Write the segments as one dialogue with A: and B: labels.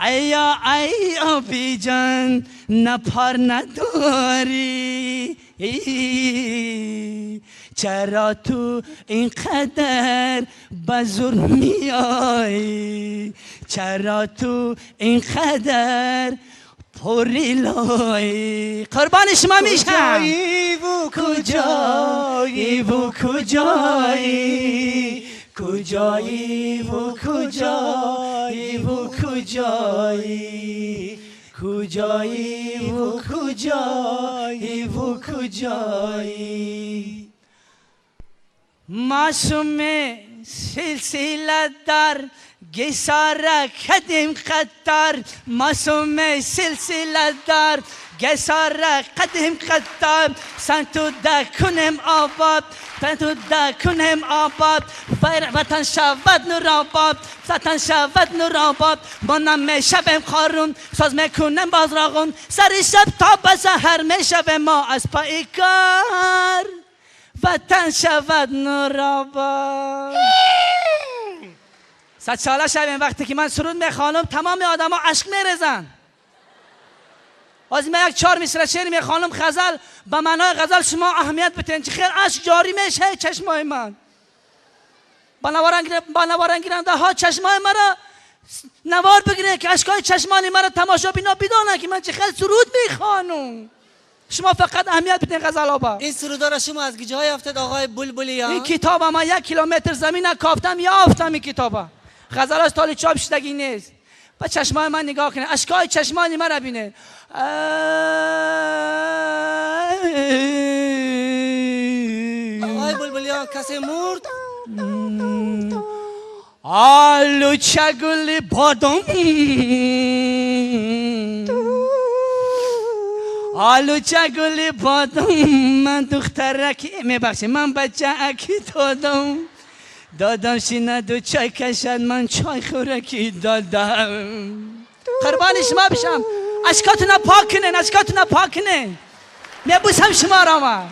A: ایا ای آبی جان نپار نداری، چرا تو اینقدر بزر میایی، چرا تو اینقدر پری لایی. قربان شما میشم.
B: کجایی و کجایی و کجایی، کجایی و کجایی و کجایی، کجایی و کجایی و کجایی.
A: معصوم سلسله در گساره قدیم قطار، معصوم سلسله در گساره قدیم قطار، سنتو دکنم آباد، سنتو دکنم آباد، وطن شود نور آباد، وطن شود نور آباد. ما نمیشویم خارون، ساز میکنم باز راغون، سر شب تا به سحر میشویم ما از پای کار، وطن شود نور آباد. صد ساله شویم. وقتی که من سرود میخوانم تمام آدما اشک میریزن. از من یک 4 مصرع شعر میخوانم غزل، به معنای غزل شما اهمیت بتین چه خیر اشک جاری میشه چشمای من. با نوارنگیرنده ها چشمای مرا نوار بگیره که اشکای چشمان مرا تماشا بینا بدانه که من چه خیلی سرود میخوانم. شما فقط اهمیت بدین غزل آبا.
C: این سرودا را شما از کجا یافتید آقای بلبلیان؟
A: این کتاب ما 1 کیلومتر زمین کافتم یافتم. این کتابا غزلاش تالی چاپ شدگی نیست. با چشمای من نگاه کنه، اشکای چشمان من را بینه.
C: آقای بلبلیان کسی مرد؟
A: آلوچه گل بادام، آلوچه گل بادام، من دخترکی میبخشی من بچه اکی دادم، دادم شینه دو چای کشد من چای خورکی دادم. قربان شما بشم، اشکاتون پاک کنین، اشکاتون پاک کنین، میبوسم شما را. ما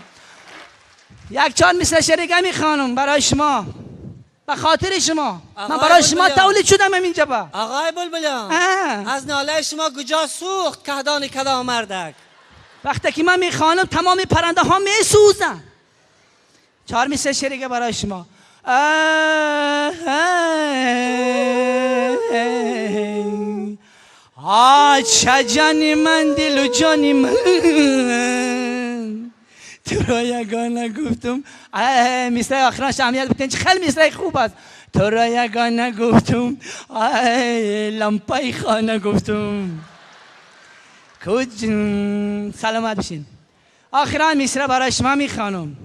A: یک چند مثل شریکه میخوانم برای شما، به خاطر شما. من برای شما تولید شدم اینجا با.
C: آقای بلبلیان از ناله شما کجا سوخت کهدان کدام مردک؟
A: وقتی که من میخوانم تمام پرنده ها میسوزن. 4 مثل شریکه برای شما. آه چه جانی من، دل و جانی من، تو را یگانه گفتم. مصرع آخرش اهمیت بتین چه خیلی مصرع خوب است. تو را یگانه گفتم، لمپای خانه گفتم. کج سلامت بشین. آخران مصرع برای شما میخوانم.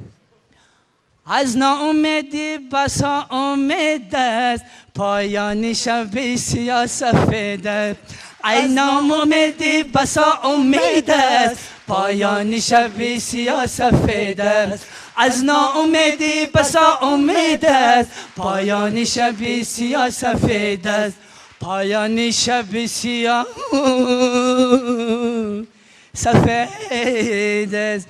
A: از ناامیدی بسا امید است، پایان شب سیاه سفید است. ای ناامیدی بسا امید است، پایان شب سیاه سفید است. از ناامیدی بسا امید است، پایان شب سیاه سفید است. پایان شب سیاه سفید است.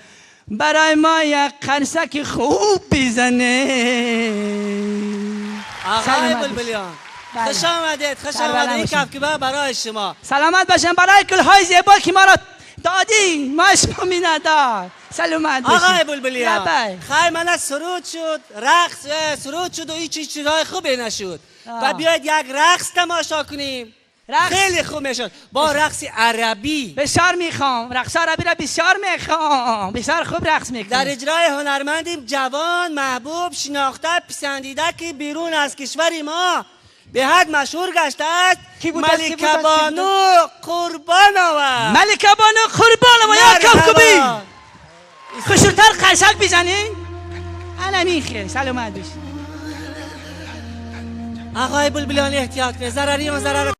A: برای ما یک قرصک خوب بزنه.
C: آقای بلبلیان خوش آمدید، خوش آمدید. این کفکبه برای شما.
A: سلامت باشم برای گلهای زیبا که ما را دادی، ما شما می نداد. سلامت باشین
C: آقای بلبلیان. خیلی من سرود شد، رقص سرود شد و هیچ چیزهای خوبی نشد. و بیاید یک رقص تماشا کنیم.
A: رقص
C: خیلی خوب میشد با رقص عربی.
A: بسیار میخوام رقص عربی را، بسیار میخوام، بسیار خوب رقص میکنم.
C: در اجرای هنرمندیم جوان، محبوب، شناخته، پسندیده که بیرون از کشور ما به حد مشهور گشته است، ملکه بانو قربانова.
A: ملکه بانو قربانova یا کفکوبی خوشتر قشنگ بزنین. انا میخیر سلامت باشین.
C: آقای بلبلیان احتیاط کنید، ضرری و ضرر.